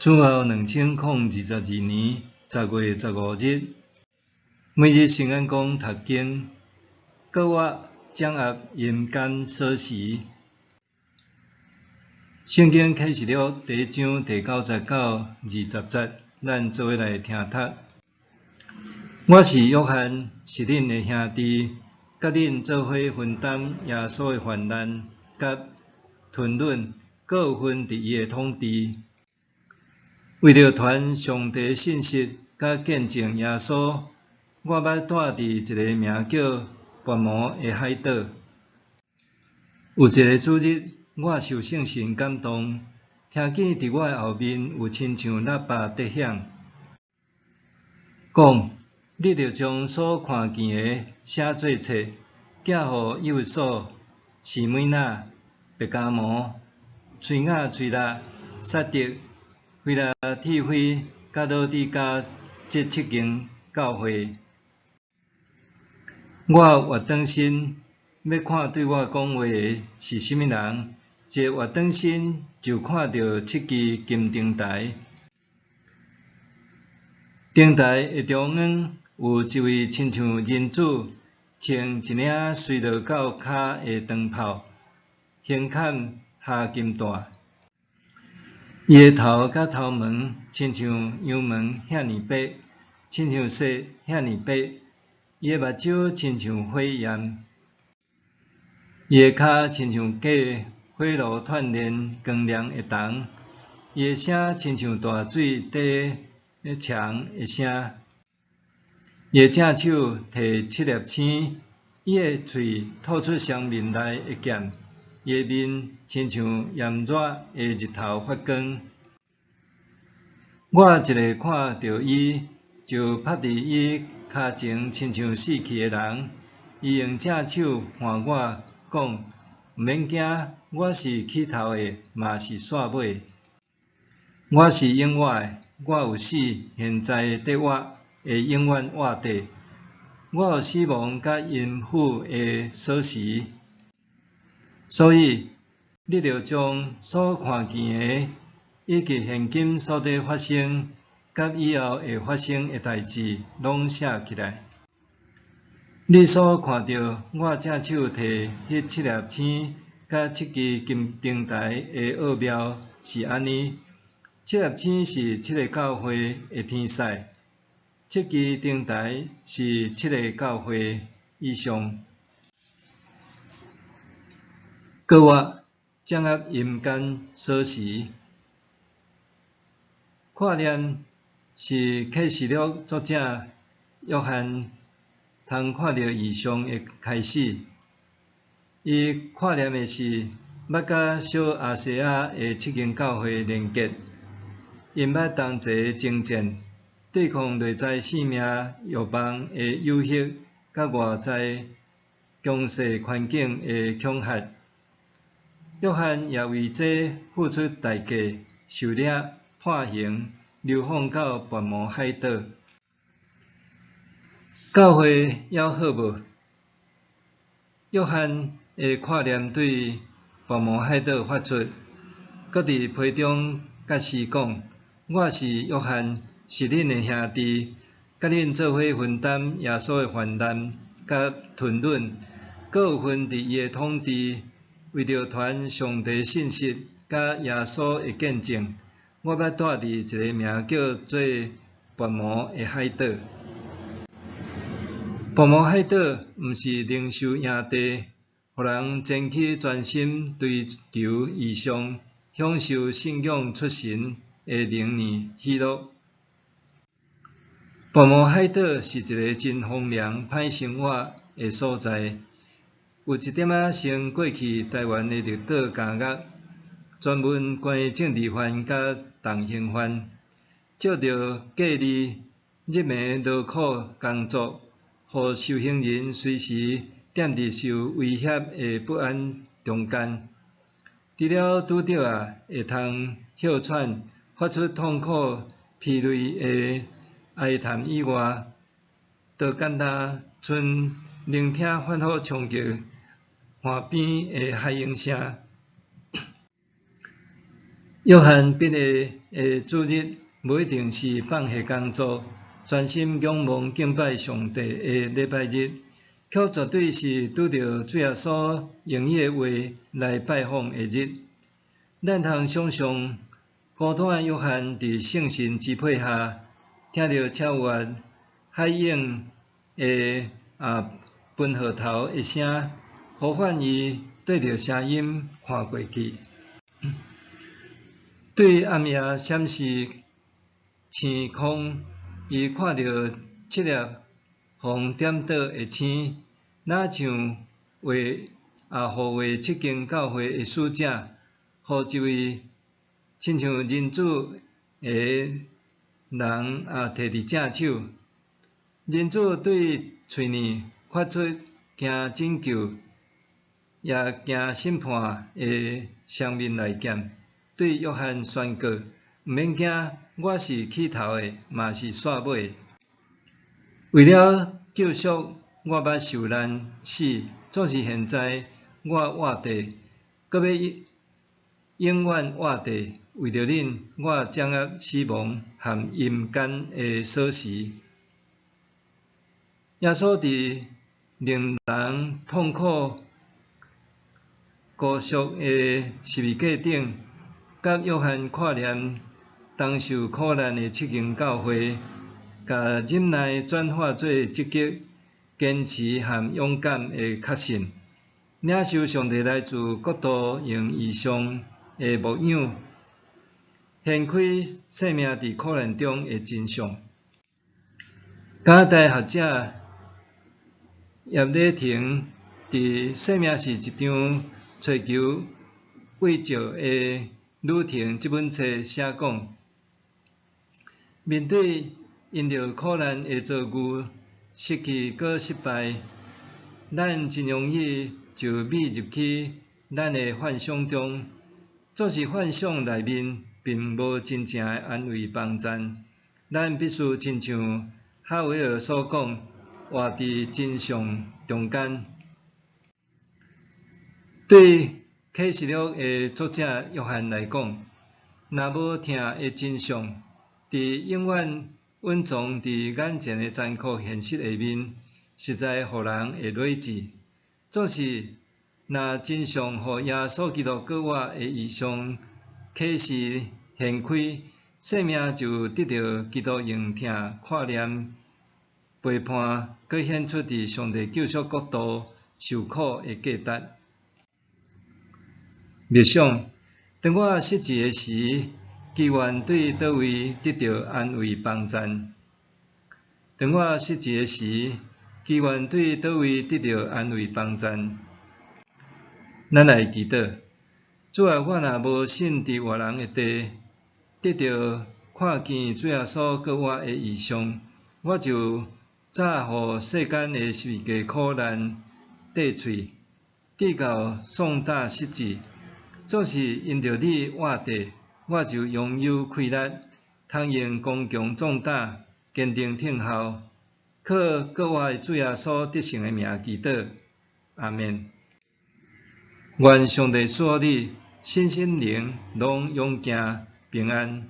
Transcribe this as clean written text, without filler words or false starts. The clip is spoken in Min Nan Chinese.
主後2022年10月15日，每日聖安講讀經，閣我掌握陰間鎖匙。聖經啟示錄第一章第九節到二十節，咱做伙來聽讀。我是約翰，是恁的兄弟，佮恁做伙分擔耶穌的患難佮吞忍，閣有份佇伊的統治。為著傳上帝信息佮見證耶穌，我捌住佇一个名叫拔摩的海島。有一个主日，我受聖神感動，聽見佇我的後面有親像喇叭佇響，講：你著將所看見的寫做冊，寄予以弗所、士每拿、伯加摩、催雅催辣、撒狄、非拉鐵非、佮老底嘉這七間教會。我倚轉身，欲看對我講話的是啥物人，一倚轉身就看著七支金燈臺，燈臺的中央有一位親像人子，穿一領垂落到跤的長袍，胸坎縖金帶。伊的頭佮頭毛親像羊毛遐爾白，親像雪遐爾白。伊的目睭親像火焰，伊的跤親像經火爐鍛鍊光亮的銅。伊的聲親像大水佇咧衝的聲。伊的正手提七粒星，伊的喙吐出雙面來的劍。伊的面親像炎熱的日頭發光。我一下看著伊，就趴佇伊跤前，親像死去的人。伊用正手挽我，講：毋免驚，我是起頭的，嘛是煞尾的。我是永活的，我有死，現在得活，會永遠活著。我有死亡佮陰府的鎖匙。所以，你著將所看見的，以及現今所佇發生，佮以後會發生的代誌，攏寫起來。你所看著我正手提彼七粒星，佮七支金燈臺的奧妙是按呢：七粒星是七个教會的天使，七支燈臺是七个教會。以上。閣我掌握陰間鎖匙。看念是啟示錄作者約翰通看著異象的開始。伊看念的是捌佮小亞細亞的七間教會連結，𪜶捌同齊征戰，對抗內在性命欲望的誘惑，佮外在強勢環境的恐嚇。約翰也為這付出代價，受掠、判刑、流放到拔摩海島。教會猶好無？約翰的看念對拔摩海島發出，閣佇批中結示講：我是約翰，是恁的兄弟，佮恁做伙分擔耶穌的患難佮吞忍，閣有份佇伊的統治。為著傳上帝信息佮耶穌的見證，我捌住佇一个名叫做拔摩的海島。拔摩海島毋是靈修營地，予人前去專心追求異象、享受信仰出神的靈靈喜樂。拔摩海島是一个真荒涼、歹生活的所在。有一點仔像過去台灣的綠島監獄，專門關政治犯佮重刑犯，藉著隔離、日暝勞苦工作，予受刑人隨時踮佇受威脅的不安中間。除了拄著仔會通歇喘、發出痛苦疲累的哀嘆以外，就敢若賰聆聽反覆衝擊岸邊的海湧聲。約翰彼个的主日，無一定是放下工作，專心仰望敬拜上帝的禮拜日，卻絕對是拄著主耶穌用伊的話來拜訪的日。咱通想像孤單的約翰佇聖神支配下，聽著超越海湧的奔號頭的聲，呼喚伊對著聲音看過去。對暗夜閃示星空，伊看著七粒予點著的星，若像畫呼喚七間教會的使者，予一位親像人子的人提佇正手。人子對喙爾發出驚拯救，也驚審判的雙面利劍，對約翰宣告：毋免驚，我是起頭的，嘛是煞尾的。為了救贖，我捌受難死，總是現在我活著，閣欲永遠活著。為著恁，我掌握死亡和陰間的鎖匙。耶穌佇令人痛苦孤寂的十字架頂，佮約翰看念當受苦難的七間教會，共忍耐轉化做積極、堅持和勇敢的確信，領受上帝來自國度用異象的牧養，掀開生命佇苦難中的真相。加拿大學者葉禮庭佇《生命是一場追求慰藉的旅程》這本冊寫講，面對因著苦難的遭遇，失去閣失敗，咱真容易就迷入去咱的幻想中，總是幻想內面並無真正的安慰幫贊。咱必須親像哈維爾所講，活佇真相中間。對啟示錄的作者約翰來講，若無疼的真相，佇永遠隱藏佇眼前的殘酷現實下面，實在予人會累死。總是若真相予耶穌基督閣我的異象啟示掀開，生命就得著基督用疼看念陪伴，閣顯出佇上帝救贖國度受苦的價值。默想，當我失志的時，祈願對佗位得著安慰幫贊。當我失志的時，祈願對佗位得著安慰幫贊。咱來祈禱，主啊，我若無信佇活人的地，得著看見主耶穌閣我的異象，我就早予世間的十字架苦難綴喙，直到喪膽失志。總是因著你活著，我就擁有氣力，通用剛強壯膽，堅定聽候，靠閣我的主耶穌得勝的名祈禱，阿們。願上帝賜福你，身心靈攏勇健平安。